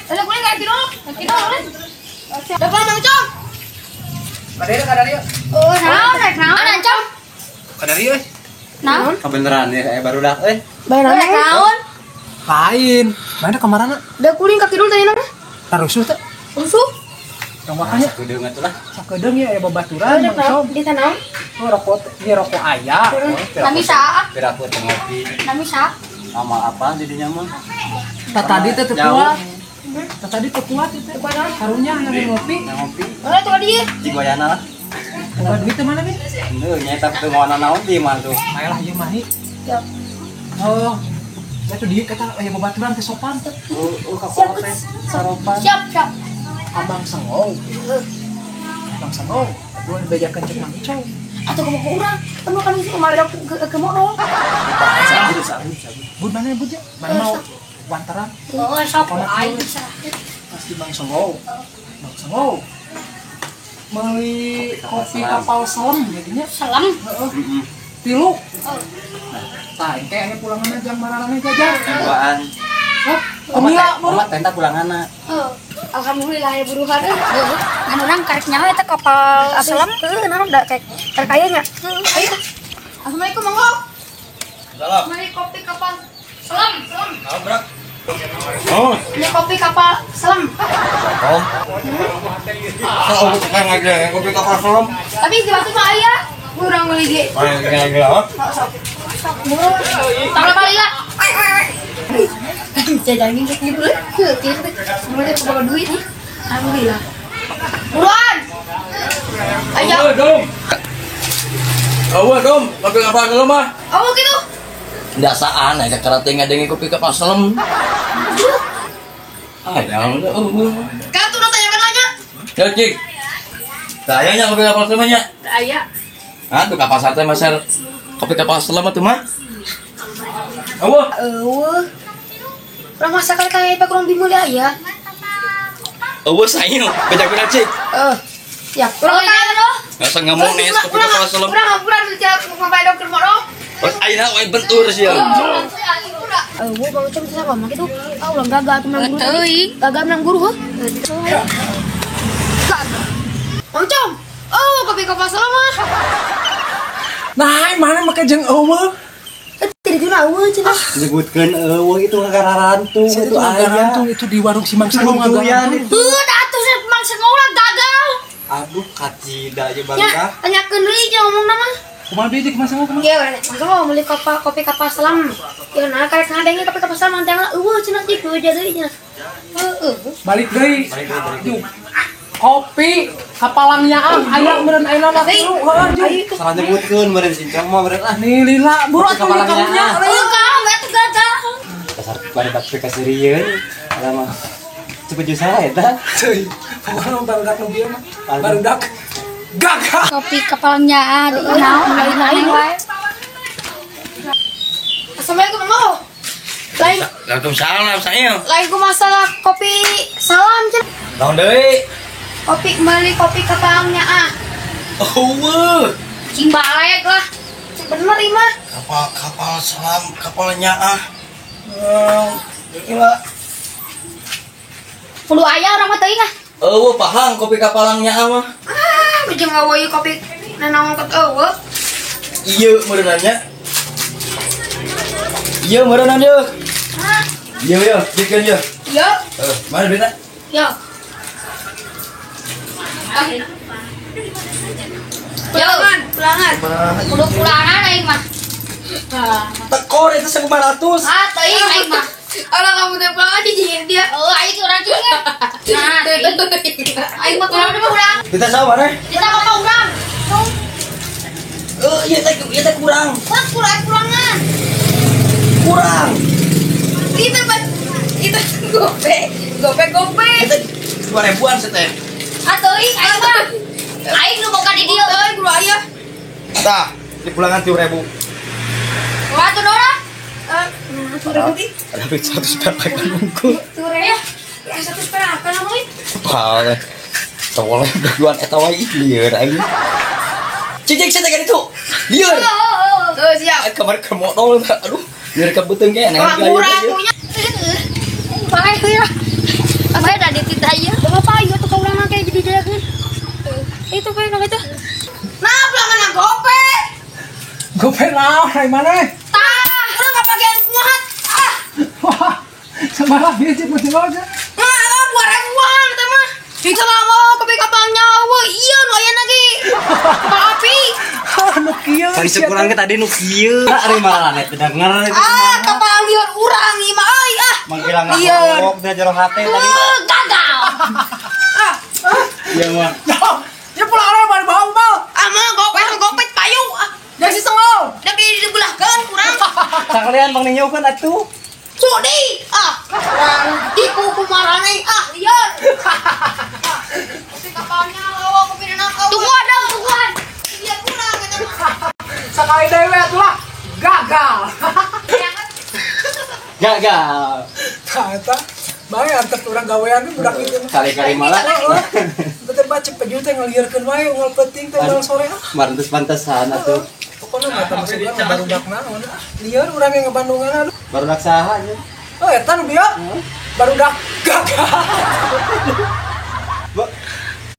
Ada kuring ka kidul. Ka kidul. Dapat Mang Cong. Kadari kadari yuk. Oh, naon rek naon Ancong? Kadari euy. Naon? Kebeneran ya kayak baru dah euy. Rek naon? Lain. Mana kemarin? Da kuring ka kidul tadi mah. Tarusuh teh. Rusuh. Tong wakanya. Sakedeung atuh lah. Sakedeung ya aya babaturan Mang Cong. Di sana. Oh, rokok dia rokok aya. Nami saha? Piraku teh ngopi. Nami saha? Sama apa jadinya mah? Tah tadi teh teu kuat. Tah tadi teu kuat teh. Karunya yang ngopi. Ngopi. Mana tuh dia? Cigoyana lah. Boga duit teh mana nih? Heuh, nyetak teu mau naon di mah tuh. Bae lah ieu mah. Siap. Oh. Ya tuh dia kata aya babaturan teh sopan teh. Oh, ka kolot teh saropan. Siap, siap. Abang Sengong. Abang Sengong. Gua dibejakeun cek Mang Cong. Atau kamu ke urang, kamu kan kemarin ke mono. Sabu sabu sabu. Bud mana bud ya? Mana mau wantaran? Oh, sok aing bisa. Pasti Bang Sengong. Bang Sengong. Beli kopi kapal selam jadinya. Selam. Heeh. Tilu. Tah, engke aya pulanganna jang mararane jajan. Duaan. Hah? Pemila Omat tenta pulanganna. Oh, alhamdulillah ya buruhan. Heeh. Kan urang karek nyawa eta kapal selam. Heuh, naon da kayak karek aya nya. Ayo. Assalamualaikum, Mang Ho. Salam. Mari kopi kapal selam, selam. Nabrak. Oh, Ini kopi kapal selam. kom. Oh, kan aja kopi kapal selam. Tapi di batu mah aya. Urang meuli ge. Mana Sok. Sok. Tanggal balik lah. Jajanin kayak gitu. Heuh, kieu teh. Sebenarnya aku bawa duit nih. Alhamdulillah. Buruan. Ayo. Dom. Awa dom, kopi kapal selam mah. Oh, gitu. Dasaan aja karating ngadengin kopi kapal selam. Ah, yang eueuh. Kan tuh tanyakan nanya. Ya, Cik. Tayanya kopi kapal selam nya. Aya. Ah, tuh kapal sate masar kopi kapal selam atuh mah. Awa. Eueuh. Urang masa kali kaya ipa kurang bimbul ya. Eueuh sayo, beja Cik. Eh. Ya, urang tanya. Nggak usah ngomong nih kopi kapal selam. Urang hampura tiap ngapain dokter mono. Terus ayeuna we bentur sia. Eueuh, Bang Ucam bisa ngomong gitu. Ah, ulang gagal tuh menang guru. Gagal menang guru, heuh. Bang Ucam. Oh, kopi kapal selam mah. Nah, mana make jeung eueuh? Eh, tidak guna eueuh cenah. Nyebutkeun eueuh itu ngagarantung Itu itu aya. ngagantung itu di warung si Mang Sengong Runtuyan ngagantung. itu. Heuh, da atuh si Mang Sengong lah gagal. Aduh, kacida aja Ya, bangga. tanyakeun deui jeung ngomong nama. Kumaha deui jeung Mang Sengong kumaha? Ya, Mang Sengong beli kopi, kopi kapal selam. Ya, nah karek ngadengin kopi kapal selam nanti lah eueuh cenah cik eueuh jadi cenah. Heueuh. Balik deui. Balik deui, balik deui. Juk. Kopi kapalangnya ah aya meureun ayeuna mah tilu heuh juk. Salah nyebutkeun meureun sincong mah meureun ah. Nih lila buru Kopi atuh kapalangnya, karunya. ah. Eueuh kau atuh gagal. Dasar pada bakso kasirieun. Ada mah. Cepet jeung salah eta. Cuy, pokoknya barudak nu bieu mah. Barudak gagal. Kopi kapalnya ah, naon lain wae. Assalamualaikum Mang. Lain Waalaikumsalam sayo. lain ku masalah kopi salam cenah. Naon deui? Kopi beli kopi kapalnya ah. Eueuh. Cing balik lah. Bener imah. Kapal kapal selam kapalnya ah. Gila. Kudu aya urang mah teuing ah. Eueuh pahang kopi kapalangnya ah mah. Ah, jeung ngawoy kopi nanaon ket eueuh. Iya meureunannya. Iya meureunan yeuh. Hah? Iya yeuh, dikeun yeuh. Yo, Eh, mana duitna? yo. Ah. Yo, pulangan. Kudu pulangan aing mah. Tekor itu 1500. Ah, teuing aing mah. Orang kamu teh pulang aja jeung dia. Oh, aing urang cing. Nah, teuing. Aing mah kurang mah urang. Kita sama mana? Kita bapak urang. Eh, ieu teh kurang. Wah, kurang kurangan. Kurang. Itu Pak. Itu gope. Gope gope. Ieu teh 2000-an sih teh. Ah, teuing aing mah. Aing nu boga di dieu. Euy, kudu aya. Tah, di pulangan 3000. Wah, tuh Dora. Eh, sudah ganti. Ada duit 100 perak kan unggul. Tuh ya. Ya satu perak kan euy. Pale. Toleh berduaan eta wae ih lieur aing. Cicik sia teh kan itu. Lieur. Tuh siap. Ah, kamar ke modal aduh. Lieur ka beuteung ge aneh. Wah, murah punya. Pakai heula. Apa ada di titah ieu? Apa ieu tuh ka urang kayak jadi jaga. Itu bae nu itu. Nah, pulangan gope. Gope naon ari maneh? Tah, urang kabagian kumaha? Ah, Wah, sabaraha bieu cik mesti aja. nah, 2 ribuan eta mah. Bisa mau kopi kapal nyawa, iya nu aya lagi. Kapal api. Ah, nu kieu. Kan kurang tadi nu kieu. Ari malah teu denger. Ah, kapal lieur urang ieu mah euy ah. Mangkilang Lieur. ngorok dina jero hate tadi. Gagal. Ah, Iya mah. Ya pulang orang baru bau bau. ah mah gope gope payu ah. Jangan si sengol. Da dibelahkeun kurang. Sakalian bang ninyokeun atuh. Sudi ah. Urang tipu kumarane ah lieur. Kopi kapalnya lawa kopi dina. Tungguan dong, tungguan. Iya kurang eta mah. Sekali dewe atuh lah. Gagal. Gagal. Tah eta bae antep urang gawean we budak itu mah. Kali-kali malah. Heeh. Betul baca peju teh ngelieurkeun wae unggal penting teh unggal sore ah. Marantes-pantesan atuh. Pokoknya mah eta masuk urang barudak naon ah. Lieur urang yang ngebandungan aduh. Barudak saha nya. Oh eta nu bieu. Barudak gagal.